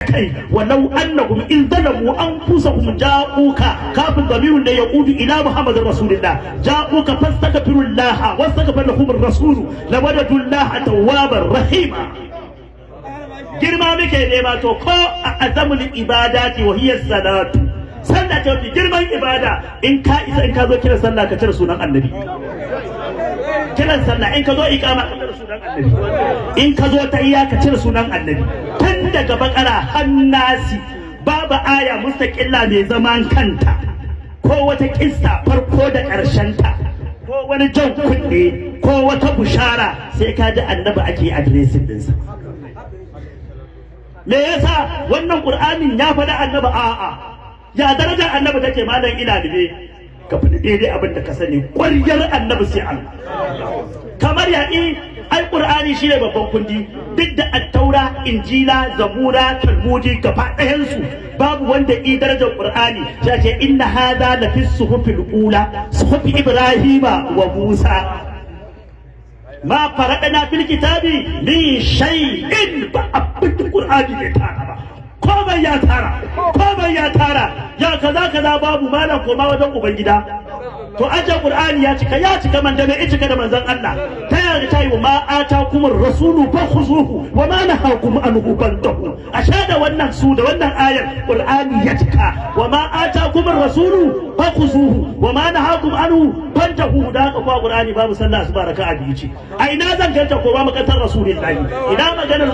Kai ولو أنهم إذ ظلموا أنفسهم جاءوك، كاف ضمير يعود إلى محمد رسول الله، جاءوك فاستغفروا الله واستغفر لهم الرسول لوجدوا الله توابا رحيما. Girma muke nema. To ko a أعظم العبادات وهي الصلاة، sallah ta fi girman ibada. In ka isa, in ka zo kiran sallah ka cire sunan Annabi. Kiran sallah, in ka zo iqama ka cire sunan Annabi, in ka zo tahiyya ka cire sunan Annabi. Tun daga Bakara har Nasi babu aya mustaqilla mai zaman kanta ko wata kissa farko da ƙarshen ta ko wani jan kunne ko wata bushara, sai ka ji Annabi ake addressing dinsa. Me yasa wannan Qur'anin ya faɗi Annabi? A'a, ya darajar Annabi take? Malam, ina dube ka faɗi daidai abin da ka sani. Ƙwaryar Annabi sai Allah. Kamar ya ai Qur'ani shine babban kundi. Duk da Attaura, Injila, Zabura, Talmudi, gaba ɗayan su babu wanda i darajar Qur'ani. Sai ce إن هذا لفي الصحف الأولى صحف إبراهيم وموسى ما فرطنا في الكتاب من شيء. Ba abin da Qur'ani bai tara ba. Komai ya tara, komai ya tara. Ya kaza kaza babu. Malam, koma wajen ubangida. To aje Qur'ani ya cika, ya cika. Man da mai cika da manzon Allah ta ya ta yi وما آتاكم الرسول فخذوه وما نهاكم عنه فانتهوا. Asha da wannan su da wannan ayar Qur'ani ya cika. وما آتاكم الرسول فخذوه وما نهاكم عنه فانتهوا. Da haka kuwa Qur'ani babu sallah asuba raka'a biyu ce. A ina zan ganta? Ko ba makarantar Rasulullahi. Ina maganar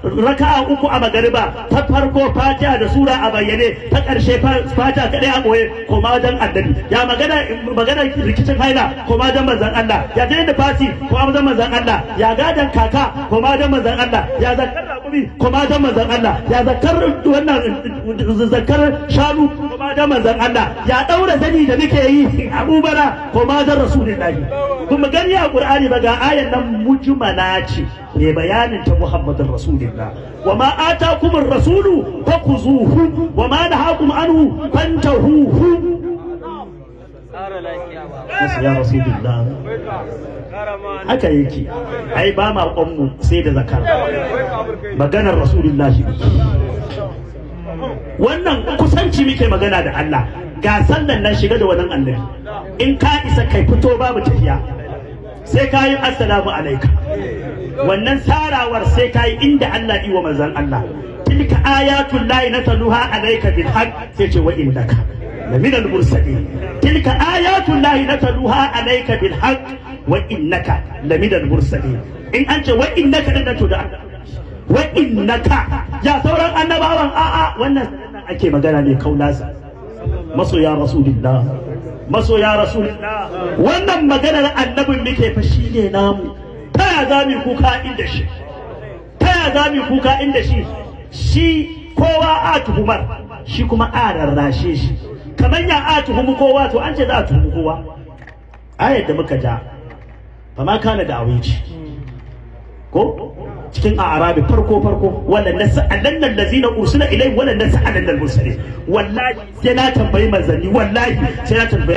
raka'a uku a magariba, ta farko Fatiha da sura a bayyane, ta ƙarshe Fatiha kadai a boye? Ko ma wajen Annabi. Ya magana rikicin haila? Ko ma wajen manzon Allah. Ya jinin da fasi? Ko ma wajen manzon Allah. Ya gadan kaka? Ko ma wajen manzon Allah. Ya zakar raƙumi? Ko ma wajen manzon Allah. Ya zakar wannan zakar shanu? Ko ma wajen manzon Allah. Ya daura zani da muke yi a ubara? Ko ma wajen Rasulullahi. Kuma gani a Qur'ani ba ga ayan nan mujmala ce mai bayanin ta Muhammadin Rasulullah. وما آتاكم الرسول فخذوه وما نهاكم عنه فانتهوه. Ya Rasulullah, haka yake. Ai ba ma mu sai da zakara maganar Rasulullahi. Wannan kusanci muke magana da Allah. Ga sallan nan, shiga da wannan Annabi. In ka isa, kai fito babu tafiya, sai ka yi السلام عليك. Wannan sarawar sai ka yi inda Allah iwa manzon Allah. تلك آيات الله نتلوها عليك بالحق. Sai ce وإنك لمن المرسلين. تلك آيات الله نتلوها عليك بالحق وإنك لمن المرسلين. In an ce وإنك din nan, to da وإنك ya sauran annabawan? A'a, wannan ake magana ne kaulasa. Masoya Rasulullah, masoya Rasulullah, wannan maganar Annabin muke fa, shine namu. Ta ya za mu kuka inda shi? Ta ya za mu kuka inda shi? Shi kowa a tuhumar shi, kuma a rarrashe shi. Kamar ya a tuhumi kowa? To an ce za a tuhumi kowa. Ayar da muka ja fama kana da awici ko cikin A'rafi farko farko, ولنسألن الذين أرسل إليهم ولنسألن المرسلين. Wallahi sai na tambayi manzanni, wallahi sai na tambayi.